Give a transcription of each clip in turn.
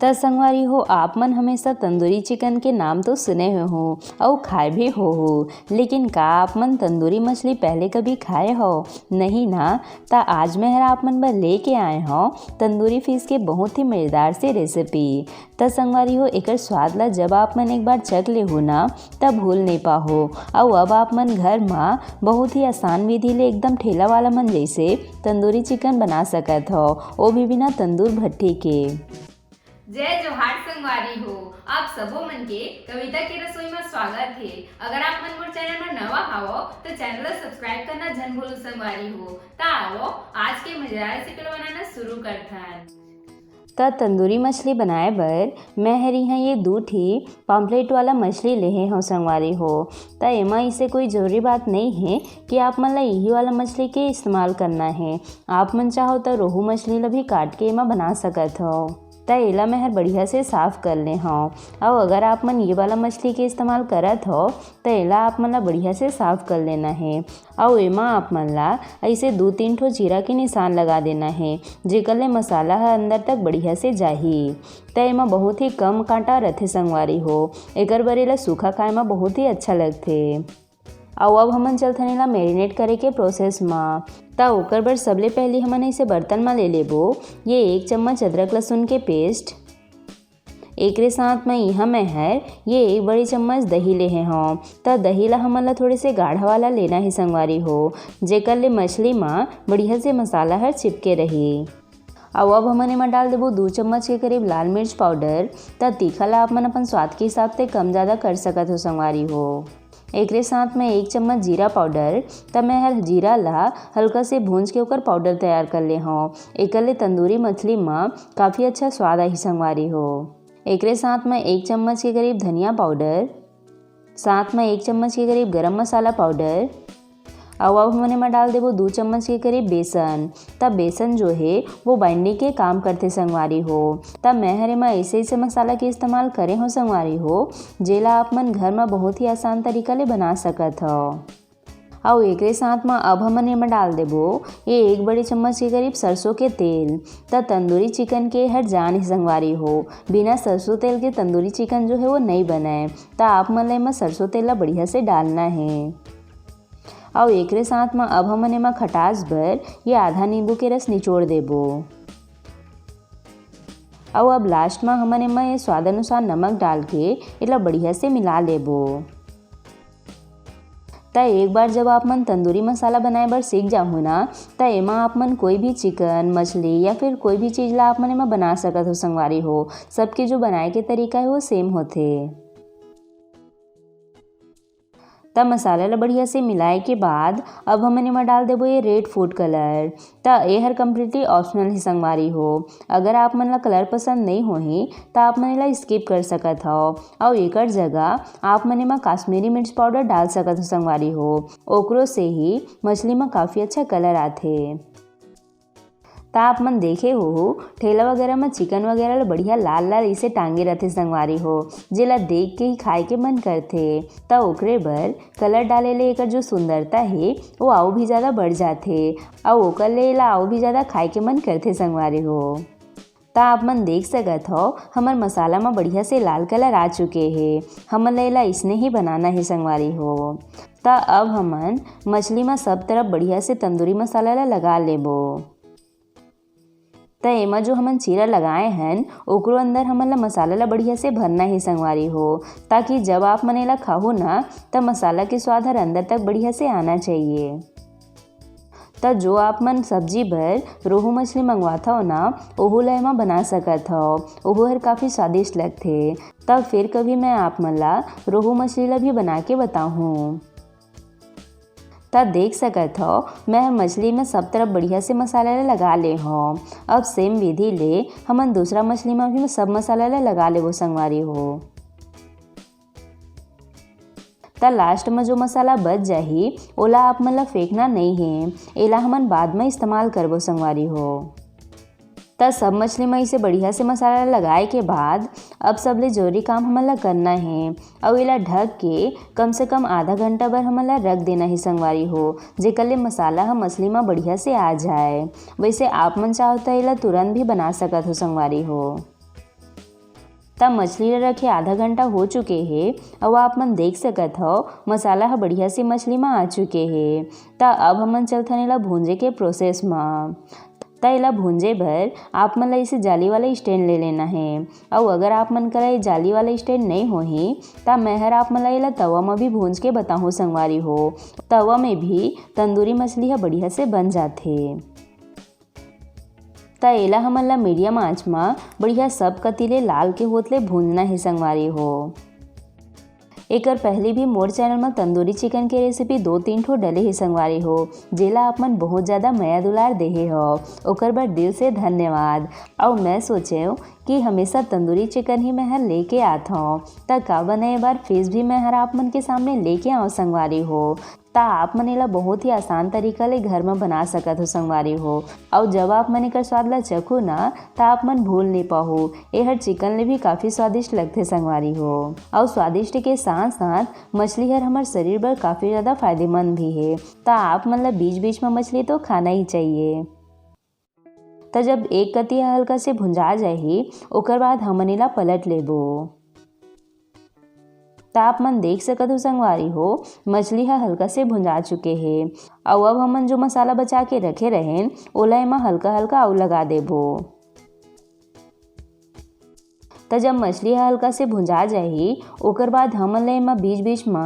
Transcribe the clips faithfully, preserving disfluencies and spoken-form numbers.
त संगवारी हो, आप मन हमेशा तंदूरी चिकन के नाम तो सुने हो अउ खाए भी हो, लेकिन का आप मन तंदूरी मछली पहले कभी खाए हो? नहीं ना? त आज मैं हर आप मन बर लेके आए हो तंदूरी फिश के बहुत ही मजेदार से रेसिपी। त संगवारी हो, एकर स्वाद ला जब आप मन एक बार चख लेहू ना, त भूल नहीं पाहो। अउ अब आप मन घर मा बहुत ही आसान विधि ले एकदम ठेला वाला मन जैसे तंदूरी चिकन बना सकत हो, वो भी बिना तंदूर भट्ठी के। जय जोहार संगवारी हो, आप सबो मन के कविता के रसोई में स्वागत हे। अगर आप मन मोर चैनल में नवा हावो तो चैनल ला सब्सक्राइब करना झन भूलू संगवारी हो। त आवो आज के मजेदार रेसिपी ला बनाना शुरू करथन। त तंदूरी मछली बनाए बर मैं हर इहाँ ये दू ठी पाम्पलेट वाला मछली लेहे हव संगवारी हो। त एमा इसे कोई जरूरी बात नहीं है कि आप मन ला यही वाला मछली के इस्तेमाल करना है। आप मन चाहो त रोहू मछली ला भी काट के एमा बना सकत हो। त एला मैं हर बढ़िया से साफ कर ले हव। अउ अगर आप मन ये वाला मछली के इस्तेमाल करत हो त एला आप मन ला बढ़िया से साफ कर लेना है। अउ एमा आप मन ला ऐसे दू तीन ठो चीरा के निशान लगा देना है, जेकर ले मसाला ह अंदर तक बढ़िया से जाही। त एमा बहुत ही कम कांटा रथे संगवारी हो, एकर बर एला सूखा खाए म बहुत ही अच्छा लगथे। अउ अब हमन चलथन एला मैरिनेट करे के प्रोसेस म। त ओकर बर सबले पहली हमन ऐसे बर्तन म ले लेबो ये एक चम्मच अदरक लहसुन के पेस्ट। एकरे साथ म इहाँ मैं हर ये एक बड़ी चम्मच दही लेहे हव। त दही ला हमन ला थोड़े से गाढ़ा वाला लेना हे संगवारी हो, जेकर ले मछली म बढ़िया से मसाला हर चिपके रही। अउ अब हमन एमा डाल देबो दू चम्मच के करीब लाल मिर्च पाउडर। त तीखा ला आप मन अपन स्वाद के हिसाब से कम ज्यादा कर सकत हो संगवारी हो। एकरे साथ में एक चम्मच जीरा पाउडर। त मैं हर जीरा ला हल्का से भूंज के ओकर पाउडर तैयार कर ले हव। एकर ले तंदूरी मछली म काफी अच्छा स्वाद आही संगवारी हो। एकरे साथ में एक चम्मच के करीब धनिया पाउडर, साथ में एक चम्मच के करीब गरम मसाला पाउडर, अउ अब हमन एमा डाल देबो दू चम्मच के करीब बेसन। त बेसन जो हे वो बाइंडिंग के काम करथे संगवारी हो। त मैं हर एमा ऐसे ऐसे मसाला के इस्तेमाल करे हव संगवारी हो, जेला आप मन घर म बहुत ही आसान तरीका ले बना सकत हव। अउ एकरे साथ म अब हमन एमा डाल देबो ये एक बड़े चम्मच के करीब सरसों के तेल। त तंदूरी चिकन के हर जान हे संगवारी हो, बिना सरसों तेल के तंदूरी चिकन जो हे वो नइ बनय। त आप मन ला एमा सरसों तेल ला बढ़िया से डालना हे। अउ एकरे साथ म अब हमन एमा खटास बर ये आधा नींबू के रस निचोड़ देबो। अउ अब लास्ट म हमन एमा ये स्वाद अनुसार नमक डाल के एला बढ़िया से मिला लेबो। त एक बार जब आप मन तंदूरी मसाला बनाए बर सीख जाहू ना, त एमा आप मन कोई भी चिकन, मछली या फिर कोई भी चीज ला आप मन एमा बना सकत हो संगवारी हो। सबके जो बनाए के तरीका हे वो सेम होथे। त मसाला ला बढ़िया से मिलाए के बाद अब हमन एमा डाल देबो ये रेड फूड कलर। त ए हर कम्प्लीटली ऑप्शनल हे संगवारी हो। अगर आप मन ला कलर पसंद नइ होही त आप मन एला स्किप कर सकत हव। अउ एकर जगह आप मन एमा काश्मीरी मिर्च पाउडर डाल सकत हो संगवारी हो, ओकरो से ही मछली म काफी अच्छा कलर आथे। त आप मन देखे होहू, ठेला वगैरह म चिकन वगैरह ल बढ़िया लाल लाल इसे टांगे रथे संगवारी हो, जेला देख के ही खाए के मन करथे। त ओकरे बर कलर डाले ले एकर जो सुंदरता हे, वो अउ भी ज्यादा बढ़ जाथे, अउ ओकर ले एला अउ भी ज्यादा खाए के मन करथे संगवारी हो। त आप मन देख सकत हव, हमर मसाला म बढ़िया से लाल कलर आ चुके हे। हमन ल एला इसने ही बनाना हे संगवारी हो। त अब हमन मछली म सब तरफ बढ़िया से तंदूरी मसाला ल लगा लेबो। त एमा जो हमन चीरा लगाए हन, ओकरो अंदर हमन ला मसाला ला बढ़िया से भरना हे संगवारी हो, ताकि जब आप मन एला खाहू ना, त मसाला के स्वाद हर अंदर तक बढ़िया से आना चाहिए। त जो आप मन सब्जी बर रोहू मछली मंगवाथव ना, ओहू ला एमा बना सकत हव, ओहू हर काफी स्वादिष्ट लगथे। त फिर कभी मैं आप मन ला रोहू मछली ला भी बना के बताहूँ। त देख सकत हव, मैं ह मछली में सब तरफ बढ़िया से मसाला ला लगा ले हव। अब सेम विधि ले हमन दूसरा मछली में भी सब मसाला ला लगा लेबो संगवारी हो। त लास्ट में जो मसाला बच जाही, ओला आप मन ला फेंकना नइ हे, एला हमन बाद में इस्तेमाल करबो संगवारी हो। त सब मछली म इसे बढ़िया से मसाला लगाए के बाद अब सबले जरूरी काम हमन ला करना हे, अउ एला ढक के कम से कम आधा घंटा बर हमन ला रख देना हे संगवारी हो, जेकर ले मसाला ह मछली म बढ़िया से आ जाए। वैसे आप मन चाहो त एला तुरंत भी बना सकत हो संगवारी हो। त मछली ला रखे आधा घंटा हो चुके हे, अउ आप मन देख सकत हव, मसाला ह बढ़िया से मछली म आ चुके हे। त अब हमन चलथन एला भूंजे के प्रोसेस म। त एला भूंजे बर आप मन ला इसे जाली वाला स्टैंड ले लेना हे, अउ अगर आप मन करा ये जाली वाला स्टैंड नइ होही, त मैं हर आप मन ला एला तवा म भी भूंज के बताहूँ संगवारी हो। तवा में भी तंदूरी मछली ह बढ़िया से बन जाथे। त एला हमन ला मीडियम आंच म बढ़िया सब कति ले लाल के होत ले भूंजना हे संगवारी हो। एकर पहले भी मोर चैनल म तंदूरी चिकन के रेसिपी दो तीन ठो डले हे संगवारी हो, जेला आप मन बहुत ज्यादा मया दुलार देहे हव, ओकर बर दिल से धन्यवाद। अउ मैं सोचेंव कि हमेशा तंदूरी चिकन ही मैं हर लेके आत हव, त का बने ए बार फिश भी मैं हर आप मन के सामने लेके आव संगवारी हो। त आप मन एला बहुत ही आसान तरीका ले घर म बना सकत हो संगवारी हो। अउ जब आप मन एकर स्वाद ला चखो ना, त आप मन भूल नइ पाहू। एहर चिकन ले भी काफी स्वादिष्ट लगथे संगवारी हो। अउ स्वादिष्ट के साथ साथ मछली हर हमर शरीर बर काफी ज्यादा फायदेमंद भी हे। त आप मन ला बीच बीच म मछली तो खाना ही चाहिए। त जब एक कती ह हल्का से भुंजा जाही, ओकर बाद हमन एला पलट लेबो। त आप मन देख सकत हो संगवारी हो, मछली ह हल्का से भुंजा चुके हे। अउ अब हमन जो मसाला बचा के रखे रहेन, ओला एमा हल्का हल्का अउ लगा देबो। त जब मछली ह हल्का से भुंजा जाही, ओकर बाद हमन ल एमा बीच-बीच म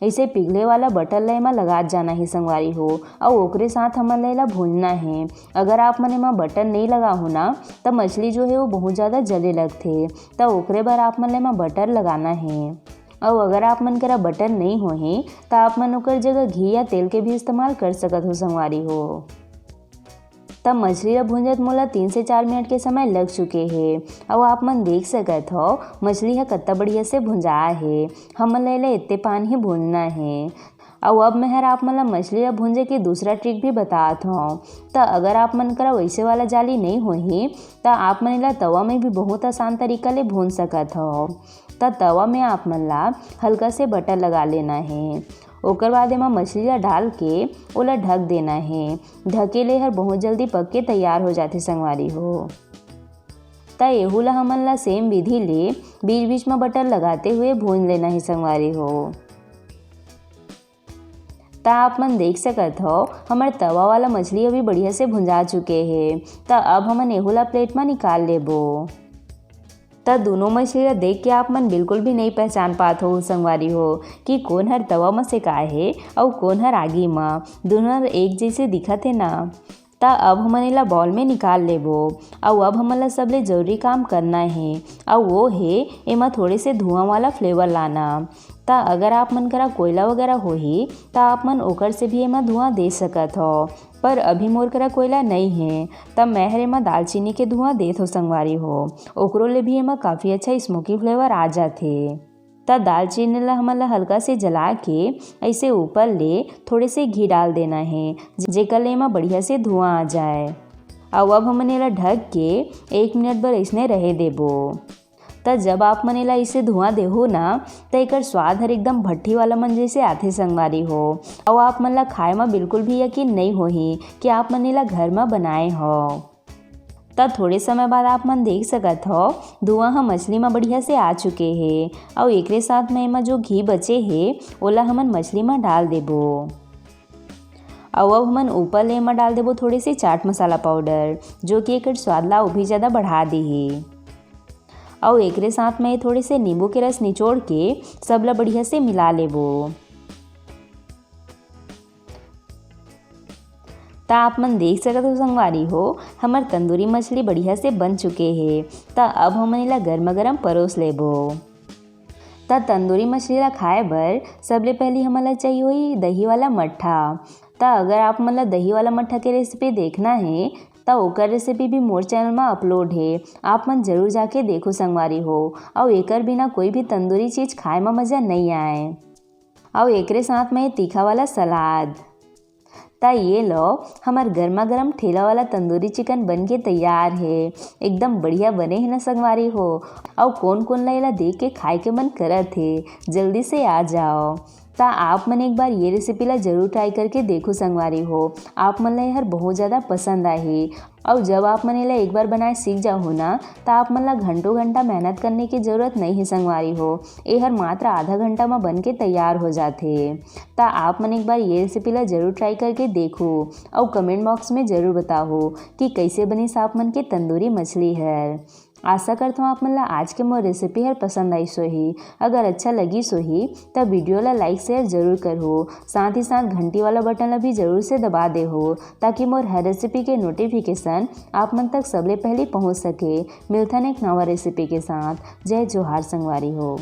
अइसे पिघले वाला बटर ल एमा लगात जाना हे संगवारी हो, अउ ओकरे साथ हमन ल एला भूंजना हे। अगर आप मन एमा बटर नइ लगाहू ना, त मछली जो हे वो बहुत ज़्यादा जले लगथे, त ओकरे बर आप मन ल एमा बटर लगाना हे। अउ अगर आप मन करा बटर नइ होही, त आप मन ओकर जगह घी या तेल के भी इस्तेमाल कर सकत हो संगवारी हो। त मछली ल भूंजत मोला तीन से चार मिनट के समय लग चुके हे। अउ आप मन देख सकत हव, मछली ह कत्ता बढ़िया से भुंजाय हे। हमन ल एला एत्ते पान ही भूंजना हे। अउ अब मैं हर आप मन ल मछली ल भूंजे के दूसरा ट्रिक भी बतात हव। त अगर आप मन करा वइसे वाला जाली नइ होही, त आप मन एला तवा में भी बहुत आसान तरीका ले भूंज सकत हव। त तवा में आप मन ला हल्का से बटर लगा लेना हे। ओकर बाद एमा मछली ला डाल के ओला ढक देना हे। ढकेले हर बहुत जल्दी पक के तैयार हो जाथे संगवारी हो। त एहू ला हमन ला सेम विधि ले बीच-बीच म बटर लगाते हुए भूंज लेना हे संगवारी हो। त आप मन देख सकत हव, हमर तवा वाला मछली अभी बढ़िया से भुंजा चुके हे। त अब हमन एहू ला प्लेट म निकाल लेबो। त दूनों मछली ला देख के आप मन बिल्कुल भी नइ पहचान पात हो संगवारी हो कि कोन हर तवा म सेकाय हे अउ कोन हर आगी म। दूनों हर एक जइसे दिखत हे ना। त अब हमन एला बाउल में निकाल लेबो। अउ अब हमन ला सबले जरूरी काम करना हे, अउ वो हे एमा थोड़े से धुआं वाला फ्लेवर लाना। त अगर आप मन करा कोयला वगैरह होही, त आप मन ओकर से भी एमा धुआं दे सकत हव। पर अभी मोर करा कोयला नइ हे, त मैं हर एमा दालचीनी के धुआं देत हो संगवारी हो। ओकरो ले भी एमा काफी अच्छा स्मोकी फ्लेवर आ जाथे। त दालचीनी ला हमन ला हल्का से जला के अइसे ऊपर ले थोड़े से घी डाल देना हे, जेकर ले एमा बढ़िया से धुआं आ जाए। अउ अब हमन एला ढक के एक मिनट बर अइसने रहे देबो। त जब आप मन एला अइसे धुआं देहू ना, त एकर स्वाद हर एकदम भट्ठी वाला मन जइसे आथे संगवारी हो। अउ आप मन ला खाए म बिल्कुल भी यकीन नइ होही कि आप मन एला घर म बनाए हव। त थोड़े समय बाद आप मन देख सकत हव, धुआं ह मछली म बढ़िया से आ चुके हे। अउ एकरे साथ म एमा जो घी बचे हे, ओला हमन मछली म डाल देबो। अउ अब हमन ऊपर ले एमा डाल देबो थोड़े से चाट मसाला पाउडर, जो कि एकर स्वाद ला अउ भी ज्यादा बढ़ा देही। अउ एकरे साथ में थोड़े से नींबू के रस निचोड़ के सब ला बढ़िया से मिला लेबो। त आप मन देख सकत हो संगवारी हो, हमर तंदूरी मछली बढ़िया से बन चुके हे। त अब हमन एला गरमा गरम परोस लेबो। त तंदूरी मछली ला खाए बर सबले पहली हमन ला चाहिए होही दही वाला मट्ठा। त अगर आप मन ला दही वाला मट्ठा के रेसिपी देखना हे, त ओकर रेसिपी भी मोर चैनल म अपलोड हे, आप मन जरूर जाके देखो संगवारी हो। अउ एकर बिना कोई भी तंदूरी चीज खाए म मजा नइ आए। अउ एकरे साथ में तीखा वाला सलाद। त ये लो, हमर गर्मा गर्म ठेला वाला तंदूरी चिकन बन के तैयार हे। एकदम बढ़िया बने हे ना संगवारी हो। अउ कोन कोन ला एला देख के खाए के मन करत हे, जल्दी से आ जाओ। त आप मन एक बार ये रेसिपी ला जरूर ट्राई करके देखो संगवारी हो, आप मन ला एहर बहुत ज़्यादा पसंद आही। अउ जब आप मन एला एक बार बनाए सीख जाहू ना, त आप मन ला घंटों घंटा मेहनत करने की जरूरत नहीं है संगवारी हो, एहर मात्र आधा घंटा म बन के तैयार हो जाथे। त आप मन एक बार ये रेसिपी ला जरूर ट्राई करके देखो अउ कमेंट बॉक्स में जरूर बताओ कि कैसे बनिस आप मन के तंदूरी मछली हर। आशा करत हूँ आप मन ला आज के मोर रेसिपी हर पसंद आइस होही। अगर अच्छा लगिस होही त वीडियो ला लाइक शेयर जरूर करहू, साथ ही साथ घंटी वाला बटन ला भी जरूर से दबा देहू, ताकि मोर हर रेसिपी के नोटिफिकेशन आप मन तक सबले पहले पहुँच सके। मिलथन एक नवा रेसिपी के साथ। जय जोहार संगवारी हो।